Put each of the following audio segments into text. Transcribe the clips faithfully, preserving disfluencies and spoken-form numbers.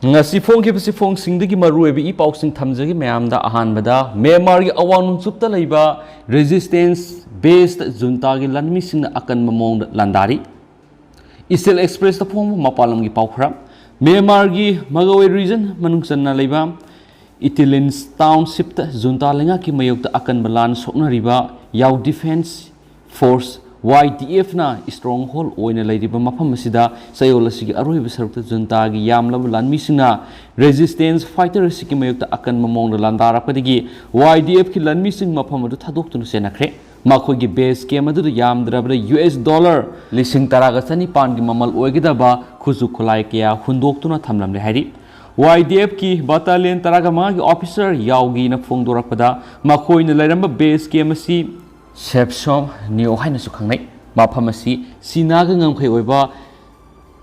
ꯉꯁꯤ ꯐꯣꯡꯈꯤꯕ ꯆꯦꯐꯣꯡꯁꯤꯡꯗꯒꯤ ꯃꯔꯨꯑꯣꯏꯕ ꯏ ꯄꯥꯎꯁꯤꯡ ꯊꯝꯖꯒꯦ ꯃꯌꯥꯝꯗ꯫ ꯑꯍꯥꯟꯕꯗ, ꯃ꯭ꯌꯥꯟꯃꯥꯔꯒꯤ ꯑꯋꯥꯡ ꯅꯣꯡꯆꯨꯞꯇ ꯂꯩꯕ resistance based ꯖꯨꯟꯇꯥꯒꯤ ꯂꯥꯟꯃꯤꯁꯤꯡꯅ ꯑꯀꯟꯕ ꯃꯑꯣꯡꯗ ꯂꯥꯟꯗꯥꯔꯤ꯫ ꯏꯁꯇꯤꯜ ꯑꯦꯛꯁꯄ꯭ꯔꯦꯁꯇ ꯐꯣꯡꯕ ꯃꯄꯥꯟ ꯂꯝꯒꯤ ꯄꯥꯎ ꯈꯔ꯫ ꯃ꯭ꯌꯥꯟꯃꯥꯔꯒꯤ ꯃꯒꯋꯦ ꯔꯤꯖꯟ ꯃꯅꯨꯡ ꯆꯟꯅ ꯂꯩꯕ ꯏꯇꯤꯂꯤꯟꯁ ꯇꯥꯎꯟꯁꯤꯞꯇ ꯖꯨꯟꯇꯥ ꯂꯩꯉꯥꯛꯀꯤ ꯃꯥꯌꯣꯛꯇ ꯑꯀꯟꯕ ꯂꯥꯟ ꯁꯣꯛꯅꯔꯤꯕ ꯌꯥꯎ ꯗꯤꯐꯦꯟꯁ ꯐꯣꯔꯁ, ꯋꯥꯏ ꯗꯤ ꯑꯦꯐꯅ ꯏꯁꯇ꯭ꯔꯣꯡ ꯍꯣꯜ ꯑꯣꯏꯅ ꯂꯩꯔꯤꯕ ꯃꯐꯝ ꯑꯁꯤꯗ ꯆꯌꯣꯜ ꯑꯁꯤꯒꯤ ꯑꯔꯣꯏꯕ ꯁꯔꯨꯛꯇ ꯖꯨꯟꯇꯥꯒꯤ ꯌꯥꯝꯂꯕ ꯂꯥꯟꯃꯤꯁꯤꯡꯅ ꯔꯦꯖꯤꯁꯇꯦꯟꯁ ꯐꯥꯏꯇꯔꯁꯤꯡꯒꯤ ꯃꯥꯌꯣꯛꯇ ꯑꯀꯟꯕ ꯃꯑꯣꯡꯗ ꯂꯥꯟꯗꯥꯔꯛꯄꯗꯒꯤ ꯋꯥꯏ ꯗꯤ ꯑꯦꯐꯀꯤ ꯂꯥꯟꯃꯤꯁꯤꯡ ꯃꯐꯝ ꯑꯗꯨ ꯊꯥꯗꯣꯛꯇꯨꯅ ꯆꯦꯟꯅꯈ꯭ꯔꯦ꯫ ꯃꯈꯣꯏꯒꯤ ꯕꯦꯁ ꯀꯦꯝ ꯑꯗꯨꯗ ꯌꯥꯝꯗ꯭ꯔꯕꯗ ꯌꯨ ꯑꯦꯁ ꯗꯣꯂꯔ ꯂꯤꯁꯤꯡ ꯇꯔꯥꯒ ꯆꯅꯤꯄꯥꯟꯒꯤ ꯃꯃꯜ ꯑꯣꯏꯒꯗꯕ ꯈꯨꯠꯁꯨ ꯈꯨꯠꯂꯥꯏ ꯀꯌꯥ ꯍꯨꯟꯗꯣꯛꯇꯨꯅ ꯊꯝꯂꯝꯂꯦ ꯍꯥꯏꯔꯤ꯫ ꯋꯥꯏ ꯗꯤ ꯑꯦꯐꯀꯤ ꯕꯇꯥꯂꯤꯌꯟ ꯇꯔꯥꯒ ꯃꯉꯥꯒꯤ ꯑꯣꯐꯤꯁꯔ ꯌꯥꯎꯒꯤꯅ ꯐꯣꯡꯗꯣꯔꯛꯄꯗ, ꯃꯈꯣꯏꯅ ꯂꯩꯔꯝꯕ ꯕꯦꯁ ꯀꯦꯝ ꯑꯁꯤ ꯁꯦꯞꯁꯣꯝ ꯅꯤꯌꯣ ꯍꯥꯏꯅꯁꯨ ꯈꯪꯅꯩ꯫ ꯃꯐꯝ ꯑꯁꯤ ꯆꯤꯅꯥꯒ ꯉꯝꯈꯩ ꯑꯣꯏꯕ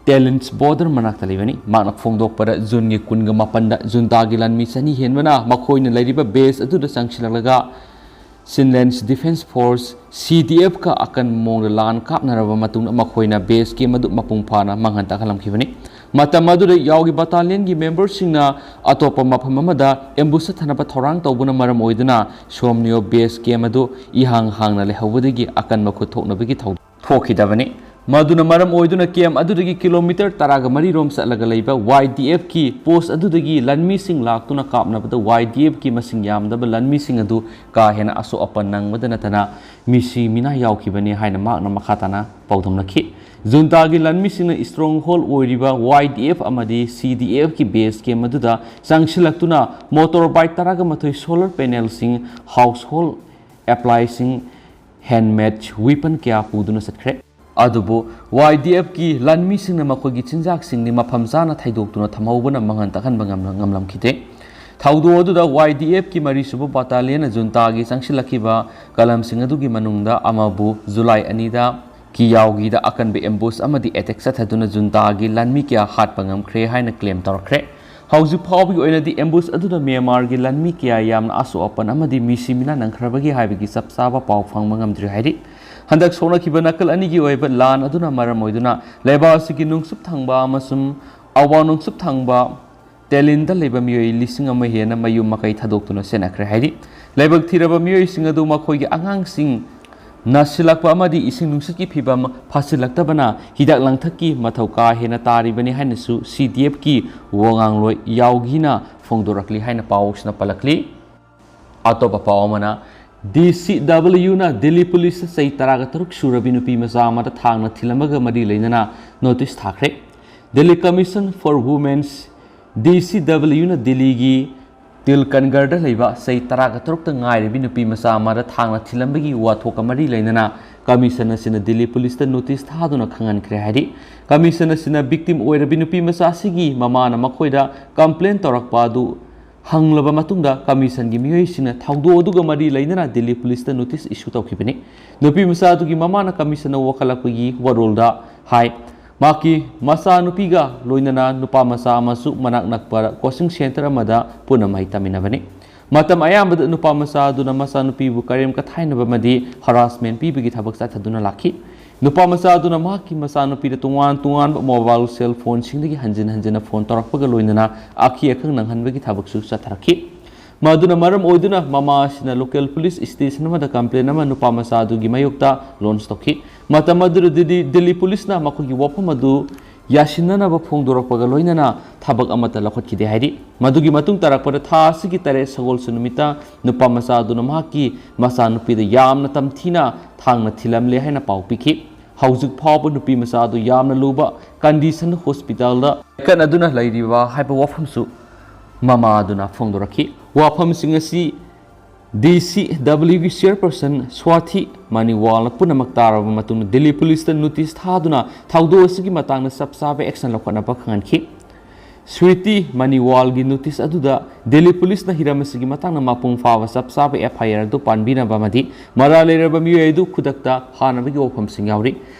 ꯇꯦꯂꯤꯟꯁ ꯕꯣꯔꯗꯔ ꯃꯅꯥꯛꯇ ꯂꯩꯕꯅꯤ꯫ ꯃꯍꯥꯛꯅ ꯐꯣꯡꯗꯣꯛꯄꯗ, ꯖꯨꯟꯒꯤ ꯀꯨꯟꯒ ꯃꯥꯄꯟꯗ ꯖꯨꯟꯇꯥꯒꯤ ꯂꯥꯟꯃꯤ ꯆꯅꯤ ꯍꯦꯟꯕꯅ ꯃꯈꯣꯏꯅ ꯂꯩꯔꯤꯕ ꯕꯦꯁ ꯑꯗꯨꯗ ꯆꯪꯁꯤꯜꯂꯛꯂꯒ ꯁꯤꯟꯂꯦꯟꯁ ꯗꯤꯐꯦꯟꯁ ꯐꯣꯔꯁ, ꯁꯤ ꯗꯤ ꯑꯦꯐꯀ ꯑꯀꯟꯕ ꯃꯑꯣꯡꯗ ꯂꯥꯟ ꯀꯥꯞꯅꯔꯕ ꯃꯇꯨꯡꯗ ꯃꯈꯣꯏꯅ ꯕꯦꯁ ꯀꯦꯝ ꯑꯗꯨ ꯃꯄꯨꯡ ꯐꯥꯅ ꯃꯥꯡꯍꯟ ꯇꯥꯛꯍꯜꯂꯝꯈꯤꯕꯅꯤ꯫ ꯃꯇꯝ ꯑꯗꯨꯗ ꯌꯥꯎꯒꯤ ꯕꯇꯥꯂꯤꯌꯟꯒꯤ ꯃꯦꯝꯕꯔꯁꯤꯡꯅ ꯑꯇꯣꯞꯄ ꯃꯐꯝ ꯑꯃꯗ ꯑꯦꯝꯕꯨꯁ ꯊꯅꯕ ꯊꯧꯔꯥꯡ ꯇꯧꯕꯅ ꯃꯔꯝ ꯑꯣꯏꯗꯨꯅ ꯁꯣꯝꯅꯤꯌꯣ ꯕꯦꯁ ꯀꯦꯝ ꯑꯗꯨ ꯏꯍꯥꯡ ꯍꯥꯡꯅ ꯂꯩꯍꯧꯕꯗꯒꯤ ꯑꯀꯟꯕ ꯈꯨꯠ ꯊꯣꯛꯅꯕꯒꯤ ꯊꯧꯗꯣꯛ ꯊꯣꯛꯈꯤꯗꯕꯅꯤ꯫ ꯃꯗꯨꯅ ꯃꯔꯝ ꯑꯣꯏꯗꯨꯅ ꯀꯦꯝ ꯑꯗꯨꯗꯒꯤ ꯀꯤꯂꯣꯃꯤꯇꯔ ꯇꯔꯥꯒ ꯃꯔꯤ ꯔꯣꯝ ꯆꯠꯂꯒ ꯂꯩꯕ ꯋꯥꯏ ꯗꯤ ꯑꯦꯐꯀꯤ ꯄꯣꯁ ꯑꯗꯨꯗꯒꯤ ꯂꯥꯟꯃꯤꯁꯤꯡ ꯂꯥꯛꯇꯨꯅ ꯀꯥꯞꯅꯕꯗ ꯋꯥꯏ ꯗꯤ ꯑꯦꯐꯀꯤ ꯃꯁꯤꯡ ꯌꯥꯝꯗꯕ ꯂꯥꯟꯃꯤꯁꯤꯡ ꯑꯗꯨ ꯀꯥ ꯍꯦꯟꯅ ꯑꯁꯣꯛ ꯑꯄꯟ ꯅꯪꯕꯗ ꯅꯠꯇꯅ ꯃꯤꯁꯤ ꯃꯤꯅꯥ ꯌꯥꯎꯈꯤꯕꯅꯤ ꯍꯥꯏꯅ ꯃꯍꯥꯛꯅ ꯃꯈꯥ ꯇꯥꯅ ꯄꯥꯎꯗꯝꯂꯛꯈꯤ꯫ ꯖꯨꯟꯇꯥꯒꯤ ꯂꯥꯟꯃꯤꯁꯤꯡꯅ ꯏꯁꯇ꯭ꯔꯣꯡ ꯍꯣꯜ ꯑꯣꯏꯔꯤꯕ ꯋꯥꯏ ꯗꯤ ꯑꯦꯐ ꯑꯃꯗꯤ ꯁꯤ ꯗꯤ ꯑꯦꯐꯀꯤ ꯕꯦꯁ ꯀꯦꯝ ꯑꯗꯨꯗ ꯆꯪꯁꯤꯜꯂꯛꯇꯨꯅ ꯃꯣꯇꯣꯔ ꯕꯥꯏꯛ ꯇꯔꯥꯒ ꯃꯥꯊꯣꯏ, ꯁꯣꯂꯔ ꯄꯦꯅꯦꯜꯁꯤꯡ, ꯍꯥꯎꯁ ꯍꯣꯜ ꯑꯦꯄ꯭ꯂꯥꯏꯁꯤꯡ, ꯍꯦꯟꯃꯦꯗ ꯋꯤꯄꯟ ꯀꯌꯥ ꯄꯨꯗꯨꯅ ꯆꯠꯈ꯭ꯔꯦ꯫ ꯑꯗꯨꯕꯨ ꯋꯥꯏ ꯗꯤ ꯑꯦꯐꯀꯤ ꯂꯥꯟꯃꯤꯁꯤꯡꯅ ꯃꯈꯣꯏꯒꯤ ꯆꯤꯟꯖꯥꯛꯁꯤꯡꯗꯤ ꯃꯐꯝ ꯆꯥꯅ ꯊꯩꯗꯣꯛꯇꯨꯅ ꯊꯝꯍꯧꯕꯅ ꯃꯥꯡꯍꯟ ꯇꯥꯛꯍꯟꯕ ꯉꯝꯂ-, ꯉꯝꯂꯝꯈꯤꯗꯦ꯫ ꯊꯧꯗꯣꯛ ꯑꯗꯨꯗ ꯋꯥꯏ ꯗꯤ ꯑꯦꯐꯀꯤ ꯃꯔꯤꯁꯨꯕ ꯕꯇꯥꯂꯤꯌꯟꯅ ꯖꯨꯟꯇꯥꯒꯤ ꯆꯪꯁꯤꯜꯂꯛꯈꯤꯕ ꯀꯂꯝꯁꯤꯡ ꯑꯗꯨꯒꯤ ꯃꯅꯨꯡꯗ ꯑꯃꯕꯨ ꯖꯨꯂꯥꯏ ꯑꯅꯤꯗ ꯀꯤꯌꯥꯎꯒꯤꯗ ꯑꯀꯟꯕ ꯑꯦꯝꯕꯨꯁ ꯑꯃꯗꯤ ꯑꯦꯇꯦꯛ ꯆꯠꯊꯗꯨꯅ ꯖꯨꯟꯇꯥꯒꯤ ꯂꯥꯟꯃꯤ ꯀꯌꯥ ꯍꯥꯠꯄ ꯉꯝꯈ꯭ꯔꯦ ꯍꯥꯏꯅ ꯀ꯭ꯂꯦꯝ ꯇꯧꯔꯛꯈ꯭ꯔꯦ꯫ ꯍꯧꯖꯤꯛ ꯐꯥꯎꯕꯒꯤ ꯑꯣꯏꯅꯗꯤ ꯑꯦꯝꯕꯨꯁ ꯑꯗꯨꯗ ꯃ꯭ꯌꯥꯟꯃꯥꯔꯒꯤ ꯂꯥꯟꯃꯤ ꯀꯌꯥ ꯌꯥꯝꯅ ꯑꯁꯣꯛ ꯑꯄꯟ ꯑꯃꯗꯤ ꯃꯤꯁꯤ ꯃꯤꯅꯥ ꯅꯪꯈ꯭ꯔꯕꯒꯦ ꯍꯥꯏꯕꯒꯤ ꯆꯞ ꯆꯥꯕ ꯄꯥꯎ ꯐꯪꯕ ꯉꯝꯗ꯭ꯔꯤ ꯍꯥꯏꯔꯤ꯫ ꯍꯟꯗꯛ ꯁꯣꯛꯅꯈꯤꯕ ꯅꯥꯀꯜ ꯑꯅꯤꯒꯤ ꯑꯣꯏꯕ ꯂꯥꯟ ꯑꯗꯨꯅ ꯃꯔꯝ ꯑꯣꯏꯗꯨꯅ ꯂꯩꯕꯥꯛ ꯑꯁꯤꯒꯤ ꯅꯣꯡꯆꯨꯞ ꯊꯪꯕ ꯑꯃꯁꯨꯡ ꯑꯋꯥꯡ ꯅꯣꯡꯆꯨꯞ ꯊꯪꯕ ꯇꯦꯂꯤꯟꯗ ꯂꯩꯕ ꯃꯤꯑꯣꯏ ꯂꯤꯁꯤꯡ ꯑꯃ ꯍꯦꯟꯅ ꯃꯌꯨꯝ ꯃꯀꯩ ꯊꯥꯗꯣꯛꯇꯨꯅ ꯆꯦꯟꯅꯈ꯭ꯔꯦ ꯍꯥꯏꯔꯤ꯫ ꯂꯥꯏꯕꯛ ꯊꯤꯔꯕ ꯃꯤꯑꯣꯏꯁꯤꯡ ꯑꯗꯨ ꯃꯈꯣꯏꯒꯤ ꯑꯉꯥꯡꯁꯤꯡ ꯅꯥꯁꯤꯜꯂꯛꯄ ꯑꯃꯗꯤ ꯏꯁꯤꯡ ꯅꯨꯡꯁꯤꯠꯀꯤ ꯐꯤꯕꯝ ꯐꯥꯁꯤꯜꯂꯛꯇꯕꯅ ꯍꯤꯗꯥꯛ ꯂꯥꯡꯊꯛꯀꯤ ꯃꯊꯧ ꯀꯥ ꯍꯦꯟꯅ ꯇꯥꯔꯤꯕꯅꯤ ꯍꯥꯏꯅꯁꯨ ꯁꯤ ꯗꯤ ꯑꯦꯐꯀꯤ ꯋꯥꯉꯥꯡꯂꯣꯏ ꯌꯥꯎꯒꯤꯅ ꯐꯣꯡꯗꯣꯔꯛꯂꯤ ꯍꯥꯏꯅ ꯄꯥꯎꯁꯤꯅ ꯄꯜꯂꯛꯂꯤ꯫ ꯑꯇꯣꯞꯄ ꯄꯥꯎ ꯑꯃꯅ, ꯗꯤ ꯁꯤ ꯗꯕꯜꯌꯨꯅ ꯗꯤꯜꯂꯤ ꯄꯨꯂꯤꯁꯇ ꯆꯍꯤ ꯇꯔꯥꯒ ꯇꯔꯨꯛ ꯁꯨꯔꯕꯤ ꯅꯨꯄꯤ ꯃꯆꯥ ꯑꯃꯗ ꯊꯥꯡꯅ ꯊꯤꯜꯂꯝꯕꯒ ꯃꯔꯤ ꯂꯩꯅꯅ ꯅꯣꯇꯤꯁ ꯊꯥꯈ꯭ꯔꯦ꯫ ꯗꯤꯜꯂꯤ ꯀꯃꯤꯁꯟ ꯐꯣꯔ ꯋꯨꯃꯦꯟꯁ, ꯗꯤ ꯁꯤ ꯗꯕꯜꯌꯨꯅ ꯗꯤꯜꯂꯤꯒꯤ ꯇꯤꯜꯀꯟꯒꯔꯗ ꯂꯩꯕ ꯆꯍꯤ ꯇꯔꯥꯒ ꯇꯔꯨꯛꯇ ꯉꯥꯏꯔꯤꯕꯤ ꯅꯨꯄꯤ ꯃꯆꯥ ꯑꯃꯗ ꯊꯥꯡꯅ ꯊꯤꯜꯂꯝꯕꯒꯤ ꯋꯥꯊꯣꯛꯀ ꯃꯔꯤ ꯂꯩꯅꯅ ꯀꯃꯤꯁꯟ ꯑꯁꯤꯅ ꯗꯤꯜꯂꯤ ꯄꯨꯂꯤꯁꯇ ꯅꯣꯇꯤꯁ ꯊꯥꯗꯨꯅ ꯈꯪꯍꯟꯈ꯭ꯔꯦ ꯍꯥꯏꯔꯤ꯫ ꯀꯃꯤꯁꯟ ꯑꯁꯤꯅ ꯚꯤꯛꯇꯤꯝ ꯑꯣꯏꯔꯕꯤ ꯅꯨꯄꯤ ꯃꯆꯥ ꯑꯁꯤꯒꯤ ꯃꯃꯥꯅ ꯃꯈꯣꯏꯗ ꯀꯝꯄ꯭ꯂꯦꯟ ꯇꯧꯔꯛꯄ ꯑꯗꯨ ꯍꯪꯂꯕ ꯃꯇꯨꯡꯗ ꯀꯃꯤꯁꯟꯒꯤ ꯃꯤꯑꯣꯏꯁꯤꯡꯅ ꯊꯧꯗꯣꯛ ꯑꯗꯨꯒ ꯃꯔꯤ ꯂꯩꯅꯅ ꯗꯤꯜꯂꯤ ꯄꯨꯂꯤꯁꯇ ꯅꯣꯇꯤꯁ ꯏꯁꯨ ꯇꯧꯈꯤꯕꯅꯤ꯫ ꯅꯨꯄꯤ ꯃꯆꯥ ꯑꯗꯨꯒꯤ ꯃꯃꯥꯅ ꯀꯃꯤꯁꯟꯅ ꯋꯥꯀꯠꯂꯛꯄꯒꯤ ꯋꯥꯔꯣꯜꯗ ꯍꯥꯏ, ꯃꯍꯥꯛꯀꯤ ꯃꯆꯥꯅꯨꯄꯤꯒ ꯂꯣꯏꯅꯅ ꯅꯨꯄꯥ ꯃꯆꯥ ꯑꯃꯁꯨ ꯃꯅꯥꯛ ꯅꯛꯄ ꯀꯣꯆꯤꯡ ꯁꯦꯟꯇꯔ ꯑꯃꯗ ꯄꯨꯟꯅ ꯃꯍꯩ ꯇꯝꯃꯤꯟꯅꯕꯅꯤ꯫ ꯃꯇꯝ ꯑꯌꯥꯝꯕꯗ ꯅꯨꯄꯥ ꯃꯆꯥ ꯑꯗꯨꯅ ꯃꯆꯥꯅꯨꯄꯤꯕꯨ ꯀꯔꯦꯝ ꯀꯊꯥꯏꯅꯕ ꯑꯃꯗꯤ ꯍꯔꯥꯁꯃꯦꯟ ꯄꯤꯕꯒꯤ ꯊꯕꯛ ꯆꯠꯊꯗꯨꯅ ꯂꯥꯛꯈꯤ꯫ ꯅꯨꯄꯥ ꯃꯆꯥ ꯑꯗꯨꯅ ꯃꯍꯥꯛꯀꯤ ꯃꯆꯥꯅꯨꯄꯤꯗ ꯇꯣꯉꯥꯟ ꯇꯣꯉꯥꯟꯕ ꯃꯣꯕꯥꯏꯜ ꯁꯦꯜ ꯐꯣꯟꯁꯤꯡꯗꯒꯤ ꯍꯟꯖꯤꯟ ꯍꯟꯖꯤꯟꯅ ꯐꯣꯟ ꯇꯧꯔꯛꯄꯒ ꯂꯣꯏꯅꯅ ꯑꯈꯤ ꯑꯈꯪ ꯅꯪꯍꯟꯕꯒꯤ ꯊꯕꯛꯁꯨ ꯆꯠꯊꯔꯛꯈꯤ꯫ ꯃꯗꯨꯅ ꯃꯔꯝ ꯑꯣꯏꯗꯨꯅ ꯃꯃꯥ ꯑꯁꯤꯅ ꯂꯣꯀꯦꯜ ꯄꯨꯂꯤꯁ ꯁ꯭ꯇꯦꯁꯟ ꯑꯃꯗ ꯀꯝꯄ꯭ꯂꯦꯟ ꯑꯃ ꯅꯨꯄꯥ ꯃꯆꯥ ꯑꯗꯨꯒꯤ ꯃꯥꯌꯣꯛꯇ ꯂꯣꯟꯁ ꯇꯧꯈꯤ꯫ ꯃꯇꯝ ꯑꯗꯨꯗ ꯗꯤꯜꯂꯤ, ꯗꯤꯜꯂꯤ ꯄꯨꯂꯤꯁꯅ ꯃꯈꯣꯏꯒꯤ ꯋꯥꯐꯝ ꯑꯗꯨ ꯌꯥꯁꯤꯟꯅꯅꯕ ꯐꯣꯡꯗꯣꯔꯛꯄꯒ ꯂꯣꯏꯅꯅ ꯊꯕꯛ ꯑꯃꯠꯇ ꯂꯧꯈꯠꯈꯤꯗꯦ ꯍꯥꯏꯔꯤ꯫ ꯃꯗꯨꯒꯤ ꯃꯇꯨꯡ ꯇꯥꯔꯛꯄꯗ ꯊꯥ ꯑꯁꯤꯒꯤ ꯇꯔꯦꯠ ꯁꯒꯣꯜꯁꯦꯟ ꯅꯨꯃꯤꯠꯇ ꯅꯨꯄꯥ ꯃꯆꯥ ꯑꯗꯨꯅ ꯃꯍꯥꯛꯀꯤ ꯃꯆꯥꯅꯨꯄꯤꯗ ꯌꯥꯝꯅ ꯇꯝꯊꯤꯅ ꯊꯥꯡꯅ ꯊꯤꯜꯂꯝꯂꯦ ꯍꯥꯏꯅ ꯄꯥꯎ ꯄꯤꯈꯤ꯫ ꯍꯧꯖꯤꯛ ꯐꯥꯎꯕ ꯅꯨꯄꯤ ꯃꯆꯥ ꯑꯗꯨ ꯌꯥꯝꯅ ꯂꯨꯕ ꯀꯟꯗꯤꯁꯟ ꯍꯣꯁꯄꯤꯇꯥꯜꯗ ꯂꯥꯏꯀꯠꯅꯗꯨꯅ ꯂꯩꯔꯤꯕ ꯍꯥꯏꯕ ꯋꯥꯐꯝꯁꯨ ꯃꯃꯥ ꯑꯗꯨꯅ ꯐꯣꯡꯗꯣꯔꯛꯈꯤ꯫ ꯋꯥꯐꯝꯁꯤꯡ ꯑꯁꯤ ꯗꯤ ꯁꯤ ꯗꯕꯜꯌꯨꯒꯤ ꯆꯤꯌꯔꯄꯔꯁꯟ ꯁ꯭ꯋꯥꯊꯤ ꯃꯅꯤꯋꯥꯜꯅ ꯄꯨꯝꯅꯃꯛ ꯇꯥꯔꯕ ꯃꯇꯨꯡꯗ ꯗꯤꯜꯂꯤ ꯄꯨꯂꯤꯁꯇ ꯅꯣꯇꯤꯁ ꯊꯥꯗꯨꯅ ꯊꯧꯗꯣꯛ ꯑꯁꯤꯒꯤ ꯃꯇꯥꯡꯗ ꯆꯞ ꯆꯥꯕ ꯑꯦꯛꯁꯟ ꯂꯧꯈꯠꯅꯕ ꯈꯪꯍꯟꯈꯤ꯫ ꯁ꯭ꯋꯤꯇꯤ ꯃꯅꯤꯋꯥꯜꯒꯤ ꯅꯣꯇꯤꯁ ꯑꯗꯨꯗ ꯗꯤꯜꯂꯤ ꯄꯨꯂꯤꯁꯅ ꯍꯤꯔꯝ ꯑꯁꯤꯒꯤ ꯃꯇꯥꯡꯗ ꯃꯄꯨꯡ ꯐꯥꯕ ꯆꯞ ꯆꯥꯕ ꯑꯦꯐ ꯑꯥꯏ ꯑꯥꯔ ꯑꯗꯨ ꯄꯥꯟꯕꯤꯅꯕ ꯑꯃꯗꯤ ꯃꯔꯥꯜ ꯂꯩꯔꯕ ꯃꯤꯑꯣꯏ ꯑꯗꯨ ꯈꯨꯗꯛꯇ ꯐꯥꯅꯕꯒꯤ ꯋꯥꯐꯝꯁꯤꯡ ꯌꯥꯎꯔꯤ꯫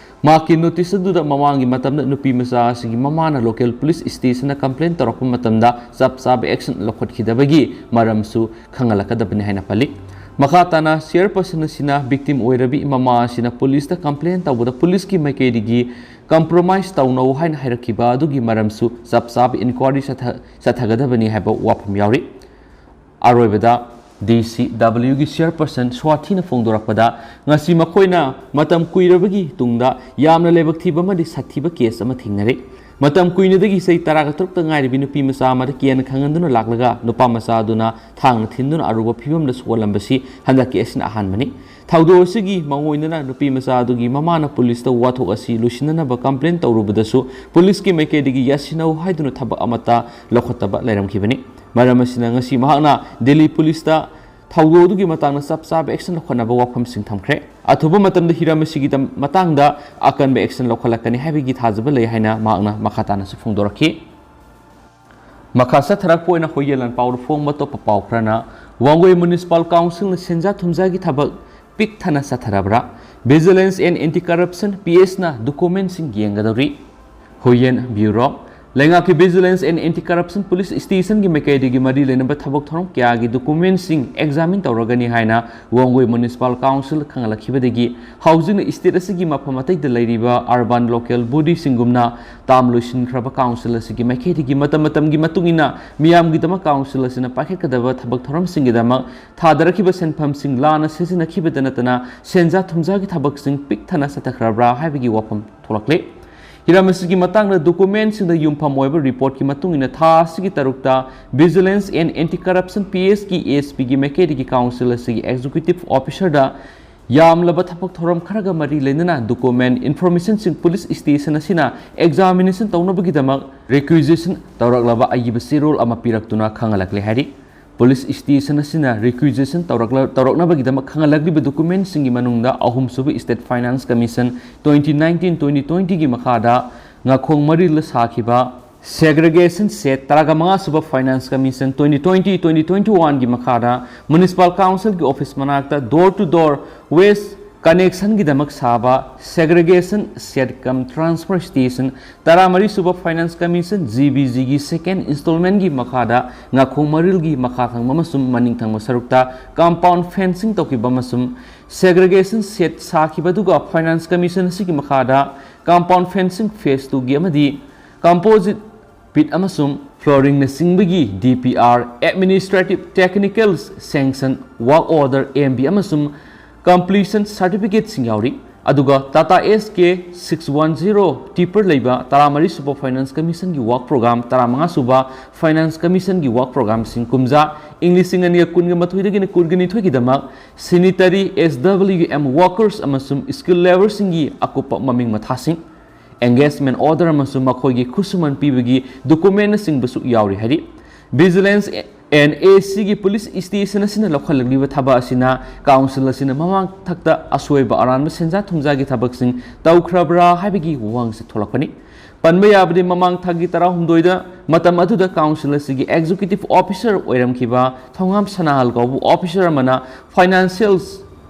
ꯃꯍꯥꯛꯀꯤ ꯅꯣꯇꯤꯁ ꯑꯗꯨꯗ ꯃꯃꯥꯡꯒꯤ ꯃꯇꯝꯗ ꯅꯨꯄꯤ ꯃꯆꯥ ꯑꯁꯤꯒꯤ ꯃꯃꯥꯅ ꯂꯣꯀꯦꯜ ꯄꯨꯂꯤꯁ ꯁ꯭ꯇꯦꯁꯟꯗ ꯀꯝꯄ꯭ꯂꯦꯟ ꯇꯧꯔꯛꯄ ꯃꯇꯝꯗ ꯆꯞ ꯆꯥꯕ ꯑꯦꯛꯁꯟ ꯂꯧꯈꯠꯈꯤꯗꯕꯒꯤ ꯃꯔꯝꯁꯨ ꯈꯪꯍꯜꯂꯛꯀꯗꯕꯅꯤ ꯍꯥꯏꯅ ꯄꯜꯂꯤ꯫ ꯃꯈꯥ ꯇꯥꯅ ꯆꯤꯌꯔꯄꯔꯁꯟ ꯑꯁꯤꯅ ꯚꯤꯛꯇꯤꯝ ꯑꯣꯏꯔꯕꯤ ꯃꯃꯥ ꯑꯁꯤꯅ ꯄꯨꯂꯤꯁꯇ ꯀꯝꯄ꯭ꯂꯦꯟ ꯇꯧꯕꯗ ꯄꯨꯂꯤꯁꯀꯤ ꯃꯥꯏꯀꯩꯗꯒꯤ ꯀꯝꯄ꯭ꯔꯣꯃꯥꯏꯁ ꯇꯧꯅꯧ ꯍꯥꯏꯅ ꯍꯥꯏꯔꯛꯈꯤꯕ ꯑꯗꯨꯒꯤ ꯃꯔꯝꯁꯨ ꯆꯞ ꯆꯥꯕ ꯏꯟꯀ꯭ꯋꯥꯔꯤ ꯆꯠꯊ-, ꯆꯠꯊꯒꯗꯕꯅꯤ ꯍꯥꯏꯕ ꯋꯥꯐꯝ ꯌꯥꯎꯔꯤ꯫ ꯑꯔꯣꯏꯕꯗ, ꯗꯤ ꯁꯤ ꯗꯕ꯭ꯂꯤꯌꯨꯒꯤ ꯆꯤꯌꯔꯄꯔꯁꯟ ꯁ꯭ꯋꯥꯊꯤꯅ ꯐꯣꯡꯗꯣꯔꯛꯄꯗ, ꯉꯁꯤ ꯃꯈꯣꯏꯅ ꯃꯇꯝ ꯀꯨꯏꯔꯕꯒꯤ ꯇꯨꯡꯗ ꯌꯥꯝꯅ ꯂꯥꯏꯕꯛ ꯊꯤꯕ ꯑꯃꯗꯤ ꯁꯥꯊꯤꯕ ꯀꯦꯁ ꯑꯃ ꯊꯦꯡꯅꯔꯦ꯫ ꯃꯇꯝ ꯀꯨꯏꯅꯗꯒꯤ ꯆꯍꯤ ꯇꯔꯥꯒ ꯇꯔꯨꯛꯇ ꯉꯥꯏꯔꯤꯕꯤ ꯅꯨꯄꯤ ꯃꯆꯥ ꯑꯃꯗ ꯀꯤꯌꯥꯟ ꯈꯪꯍꯟꯗꯨꯅ ꯂꯥꯛꯂꯒ ꯅꯨꯄꯥ ꯃꯆꯥ ꯑꯗꯨꯅ ꯊꯥꯡꯅ ꯊꯤꯟꯗꯨꯅ ꯑꯔꯨꯕ ꯐꯤꯕꯝꯗ ꯁꯣꯛꯍꯜꯂꯝꯕꯁꯤ ꯍꯟꯗꯛꯀꯤ ꯑꯁꯤꯅ ꯑꯍꯥꯟꯕꯅꯤ꯫ ꯊꯧꯗꯣꯛ ꯑꯁꯤꯒꯤ ꯃꯑꯣꯡ ꯑꯣꯏꯅꯅ ꯅꯨꯄꯤ ꯃꯆꯥ ꯑꯗꯨꯒꯤ ꯃꯃꯥꯅ ꯄꯨꯂꯤꯁꯇ ꯋꯥꯊꯣꯛ ꯑꯁꯤ ꯂꯣꯏꯁꯤꯟꯅꯅꯕ ꯀꯝꯄ꯭ꯂꯦꯟ ꯇꯧꯔꯨꯕꯗꯁꯨ ꯄꯨꯂꯤꯁꯀꯤ ꯃꯥꯏꯀꯩꯗꯒꯤ ꯌꯥꯁꯤꯟꯅꯧ ꯍꯥꯏꯗꯨꯅ ꯊꯕꯛ ꯑꯃꯠꯇ ꯂꯧꯈꯠꯇꯕ ꯂꯩꯔꯝꯈꯤꯕꯅꯤ꯫ ꯃꯔꯝ ꯑꯁꯤꯅ ꯉꯁꯤ ꯃꯍꯥꯛꯅ ꯗꯤꯜꯂꯤ ꯄꯨꯂꯤꯁꯇ ꯊꯧꯗꯣꯛ ꯑꯗꯨꯒꯤ ꯃꯇꯥꯡꯗ ꯆꯞ ꯆꯥꯕ ꯑꯦꯛꯁꯟ ꯂꯧꯈꯠꯅꯕ ꯋꯥꯐꯝꯁꯤꯡ ꯊꯝꯈ꯭ꯔꯦ꯫ ꯑꯊꯨꯕ ꯃꯇꯝꯗ ꯍꯤꯔꯝ ꯑꯁꯤꯒꯤ ꯇꯝ-, ꯃꯇꯥꯡꯗ ꯑꯀꯟꯕ ꯑꯦꯛꯁꯟ ꯂꯧꯈꯠꯂꯛꯀꯅꯤ ꯍꯥꯏꯕꯒꯤ ꯊꯥꯖꯕ ꯂꯩ ꯍꯥꯏꯅ ꯃꯍꯥꯛꯅ ꯃꯈꯥ ꯇꯥꯅꯁꯨ ꯐꯣꯡꯗꯣꯔꯛꯈꯤ꯫ ꯃꯈꯥ ꯆꯠꯊꯔꯛꯄ ꯑꯣꯏꯅ ꯍꯨꯏꯌꯦꯟ ꯂꯥꯟꯄꯥꯎꯗ ꯐꯣꯡꯕ ꯑꯇꯣꯞꯄ ꯄꯥꯎ ꯈꯔꯅ, ꯋꯥꯡꯒꯣꯏ ꯃ꯭ꯌꯨꯅꯤꯁꯤꯄꯥꯜ ꯀꯥꯎꯟꯁꯤꯜꯅ ꯁꯦꯟꯖꯥ ꯊꯨꯝꯖꯥꯒꯤ ꯊꯕꯛ ꯄꯤꯛ ꯊꯟꯅ ꯆꯠꯊꯔꯕ꯭ꯔꯥ? Vigilance and Anti-Corruption, ꯄꯤ ꯑꯦꯁꯅ ꯗꯣꯀꯨꯃꯦꯟꯁꯤꯡ ꯌꯦꯡꯒꯗꯧꯔꯤ꯫ ꯍꯨꯏꯌꯦꯟ ꯕ꯭ꯌꯨꯔꯣ꯫ ꯂꯩꯉꯥꯛꯀꯤ Vigilance and Anti-Corruption Police Stationꯒꯤ ꯃꯥꯏꯀꯩꯗꯒꯤ ꯃꯔꯤ ꯂꯩꯅꯕ ꯊꯕꯛ ꯊꯧꯔꯝ ꯀꯌꯥꯒꯤ ꯗꯣꯀꯨꯃꯦꯟꯁꯤꯡ ꯑꯦꯛꯖꯥꯃꯤꯟ ꯇꯧꯔꯒꯅꯤ ꯍꯥꯏꯅ ꯋꯥꯡꯒꯣꯏ ꯃ꯭ꯌꯨꯅꯤꯁꯤꯄꯥꯜ ꯀꯥꯎꯟꯁꯤꯜ ꯈꯪꯍꯜꯂꯛꯈꯤꯕꯗꯒꯤ ꯍꯧꯖꯤꯛꯅ ꯁ꯭ꯇꯦꯠ ꯑꯁꯤꯒꯤ ꯃꯐꯝ ꯑꯇꯩꯗ ꯂꯩꯔꯤꯕ ꯑꯔꯕꯥꯟ ꯂꯣꯀꯦꯜ ꯕꯣꯗꯤꯁꯤꯡꯒꯨꯝꯅ ꯇꯥꯝ ꯂꯣꯏꯁꯤꯟꯈ꯭ꯔꯕ ꯀꯥꯎꯟꯁꯤꯜ ꯑꯁꯤꯒꯤ ꯃꯥꯏꯀꯩꯗꯒꯤ ꯃꯇꯝ ꯃꯇꯝꯒꯤ ꯃꯇꯨꯡ ꯏꯟꯅ ꯃꯤꯌꯥꯝꯒꯤꯗꯃꯛ ꯀꯥꯎꯟꯁꯤꯜ ꯑꯁꯤꯅ ꯄꯥꯏꯈꯠꯀꯗꯕ ꯊꯕꯛ ꯊꯧꯔꯝꯁꯤꯡꯒꯤꯗꯃꯛ ꯊꯥꯗꯔꯛꯈꯤꯕ ꯁꯦꯟꯐꯝꯁꯤꯡ ꯂꯥꯟꯅ ꯁꯤꯖꯤꯟꯅꯈꯤꯕꯗ ꯅꯠꯇꯅ ꯁꯦꯟꯖꯥ ꯊꯨꯝꯖꯥꯒꯤ ꯊꯕꯛꯁꯤꯡ ꯄꯤꯛ ꯊꯟꯅ ꯆꯠꯊꯈ꯭ꯔꯕ꯭ꯔꯥ ꯍꯥꯏꯕꯒꯤ ꯋꯥꯐꯝ ꯊꯣꯛꯂꯛꯂꯤ꯫ ꯍꯤꯔꯝ ꯑꯁꯤꯒꯤ ꯃꯇꯥꯡꯗ ꯗꯣꯀꯨꯃꯦꯟꯁꯤꯡꯗ ꯌꯨꯝꯐꯝ ꯑꯣꯏꯕ ꯔꯤꯄꯣꯔꯠꯀꯤ ꯃꯇꯨꯡ ꯏꯟꯅ ꯊꯥ ꯑꯁꯤꯒꯤ ꯇꯔꯨꯛꯇ Vigilance and Anti-Corruption, P ꯑꯦꯁꯀꯤ A S ꯄꯤꯒꯤ ꯃꯥꯏꯀꯩꯗꯒꯤ ꯀꯥꯎꯟꯁꯤꯜ ꯑꯁꯤꯒꯤ ꯑꯦꯛꯖꯤꯀ꯭ꯌꯨꯇꯤꯚ ꯑꯣꯐꯤꯁꯔꯗ ꯌꯥꯝꯂꯕ ꯊꯕꯛ ꯊꯧꯔꯝ ꯈꯔꯒ ꯃꯔꯤ ꯂꯩꯅꯅ ꯗꯣꯀꯨꯃꯦꯟ ꯏꯟꯐꯣꯔꯃꯦꯁꯟꯁꯤꯡ ꯄꯨꯂꯤꯁ ꯁ꯭ꯇꯦꯁꯟ ꯑꯁꯤꯅ ꯑꯦꯛꯖꯥꯃꯤꯅꯦꯁꯟ ꯇꯧꯅꯕꯒꯤꯗꯃꯛ ꯔꯤꯀ꯭ꯋꯤꯖꯤꯁꯟ ꯇꯧꯔꯛꯂꯕ ꯑꯏꯕ ꯆꯦꯔꯣꯜ ꯑꯃ ꯄꯤꯔꯛꯇꯨꯅ ꯈꯪꯍꯜꯂꯛꯂꯦ ꯍꯥꯏꯔꯤ꯫ ꯄꯨꯂꯤꯁ ꯁ꯭ꯇꯦꯁꯟ ꯑꯁꯤꯅ ꯔꯤꯀ꯭ꯋꯤꯖꯤꯁꯟ ꯇꯧꯔꯛꯂ-, ꯇꯧꯔꯛꯅꯕꯒꯤꯗꯃꯛ ꯈꯪꯍꯜꯂꯛꯂꯤꯕ ꯗꯣꯀꯨꯃꯦꯟꯁꯤꯡꯒꯤ ꯃꯅꯨꯡꯗ ꯑꯍꯨꯝꯁꯨꯕ State Finance Commission twenty nineteen twenty twentyꯒꯤ ꯃꯈꯥꯗ ꯉꯥꯈꯣꯡ ꯃꯔꯤꯜꯗ ꯁꯥꯈꯤꯕ segregation shed, ꯇꯔꯥꯃꯉꯥꯁꯨꯕ Finance Commission twenty twenty twenty twenty-oneꯒꯤ ꯃꯈꯥꯗ ꯃ꯭ꯌꯨꯅꯤꯁꯤꯄꯥꯜ ꯀꯥꯎꯟꯁꯤꯜꯒꯤ ꯑꯣꯐꯤꯁ ꯃꯅꯥꯛꯇ door to door waste connectionꯒꯤꯗꯃꯛ ꯁꯥꯕ segregation shed cum transfer station, ꯇꯔꯥꯃꯔꯤꯁꯨꯕ Finance Commission, ꯖꯤ ꯕꯤ ꯖꯤꯒꯤ second installmentꯒꯤ ꯃꯈꯥꯗ ꯉꯥꯈꯣꯡ ꯃꯔꯤꯜꯒꯤ ꯃꯈꯥ ꯊꯪꯕ ꯑꯃꯁꯨꯡ ꯃꯅꯤꯡ ꯊꯪꯕ ꯁꯔꯨꯛꯇ compound fencing ꯇꯧꯈꯤꯕ ꯑꯃꯁꯨꯡ segregation shed ꯁꯥꯈꯤꯕ ꯑꯗꯨꯒ Finance Commission ꯑꯁꯤꯒꯤ ꯃꯈꯥꯗ compound fencing phase two ꯒꯤ ꯑꯃꯗꯤ composite pit ꯑꯃꯁꯨꯡ flooring ꯅꯆꯤꯡꯕꯒꯤ D P R, Administrative Technical Sanction Work Order, M B, ꯑꯃꯁꯨꯡ completion certificate ꯁꯤꯡ ꯌꯥꯎꯔꯤ꯫ ꯑꯗꯨꯒ Tata S K six one zero tipper ꯂꯩꯕ ꯇꯔꯥꯃꯔꯤ ꯁꯨꯕ Finance Commission ꯒꯤ work program, ꯇꯔꯥꯃꯉꯥ ꯁꯨꯕ Finance Commission ꯒꯤ work program ꯁꯤꯡ ꯀꯨꯝꯖꯥ ꯏꯪ ꯂꯤꯁꯤꯡ ꯑꯅꯤꯒ ꯀꯨꯟꯒ ꯃꯥꯊꯣꯏꯗꯒꯤꯅ ꯀꯨꯟꯒ ꯅꯤꯊꯣꯏꯒꯤꯗꯃꯛ sanitary S W M workers ꯑꯃꯁꯨꯡ skilled labour ꯁꯤꯡꯒꯤ ꯑꯀꯨꯞꯄ ꯃꯃꯤꯡ ꯃꯊꯥꯁꯤꯡ, engagement order ꯑꯃꯁꯨꯡ ꯃꯈꯣꯏꯒꯤ ꯈꯨꯠꯁꯨꯃꯟ ꯄꯤꯕꯒꯤ document ꯅꯆꯤꯡꯕꯁꯨ ꯌꯥꯎꯔꯤ ꯍꯥꯏꯔꯤ꯫ Vigilance and A C ꯒꯤ police station ꯑꯁꯤꯅ ꯂꯧꯈꯠꯂꯛꯂꯤꯕ ꯊꯕꯛ ꯑꯁꯤꯅ council ꯑꯁꯤꯅ ꯃꯃꯥꯡ ꯊꯛꯇ ꯑꯁꯣꯏꯕ ꯑꯔꯥꯟꯕ ꯁꯦꯟꯖꯥ ꯊꯨꯝꯖꯥꯒꯤ ꯊꯕꯛꯁꯤꯡ ꯇꯧꯈ꯭ꯔꯕ꯭ꯔꯥ ꯍꯥꯏꯕꯒꯤ ꯋꯥꯍꯪꯁꯤ ꯊꯣꯛꯂꯛꯄꯅꯤ꯫ ꯄꯟꯕ ꯌꯥꯕꯗꯤ, ꯃꯃꯥꯡ ꯊꯥꯒꯤ ꯇꯔꯥꯍꯨꯝꯗꯣꯏꯗ, ꯃꯇꯝ ꯑꯗꯨꯗ council ꯑꯁꯤꯒꯤ executive officer ꯑꯣꯏꯔꯝꯈꯤꯕ ꯊꯣꯉꯥꯝ ꯁꯅꯥꯍꯜ ꯀꯧꯕ officer ꯑꯃꯅ financial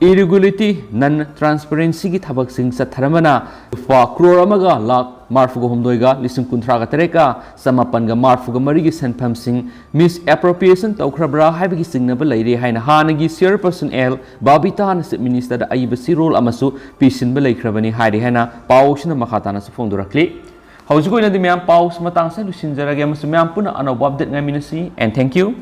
irregularity, non transparency ꯒꯤ ꯊꯕꯛꯁꯤꯡ ꯆꯠꯊꯔꯝꯕꯅ ꯂꯨꯄꯥ ꯀ꯭ꯔꯣꯔ ꯑꯃꯒ ꯂꯥꯈ ꯃꯔꯤꯐꯨꯒ ꯍꯨꯝꯗꯣꯏꯒ ꯂꯤꯁꯤꯡ ꯀꯨꯟꯊ꯭ꯔꯥꯒ ꯇꯔꯦꯠꯀ ꯆꯃꯥꯄꯟꯒ ꯃꯔꯤꯐꯨꯒ ꯃꯔꯤꯒꯤ ꯁꯦꯟꯐꯝꯁꯤꯡ misappropriation ꯇꯧꯈ꯭ꯔꯕ꯭ꯔꯥ ꯍꯥꯏꯕꯒꯤ ꯆꯤꯡꯅꯕ ꯂꯩꯔꯦ ꯍꯥꯏꯅ ꯍꯥꯟꯅꯒꯤ chairperson ꯑꯦꯜ ꯕꯥꯕꯤꯇꯥꯅ chief minister ꯗ ꯑꯏꯕ ꯆꯦꯔꯣꯜ ꯑꯃꯁꯨ ꯄꯤꯁꯤꯟꯕ ꯂꯩꯈ꯭ꯔꯕꯅꯤ ꯍꯥꯏꯔꯤ ꯍꯥꯏꯅ ꯄꯥꯎꯁꯤꯅ ꯃꯈꯥ ꯇꯥꯅꯁꯨ ꯐꯣꯡꯗꯣꯔꯛꯂꯤ꯫ ꯍꯧꯖꯤꯛ ꯑꯣꯏꯅꯗꯤ ꯃꯌꯥꯝ ꯄꯥꯎꯁꯤ ꯃꯇꯥꯡꯁꯤꯗ ꯂꯣꯏꯁꯤꯟꯖꯔꯒꯦ ꯑꯃꯁꯨꯡ ꯃꯌꯥꯝ ꯄꯨꯟꯅ ꯑꯅꯧꯕ update ꯉꯥꯏꯃꯤꯟꯅꯁꯤ, and thank you꯫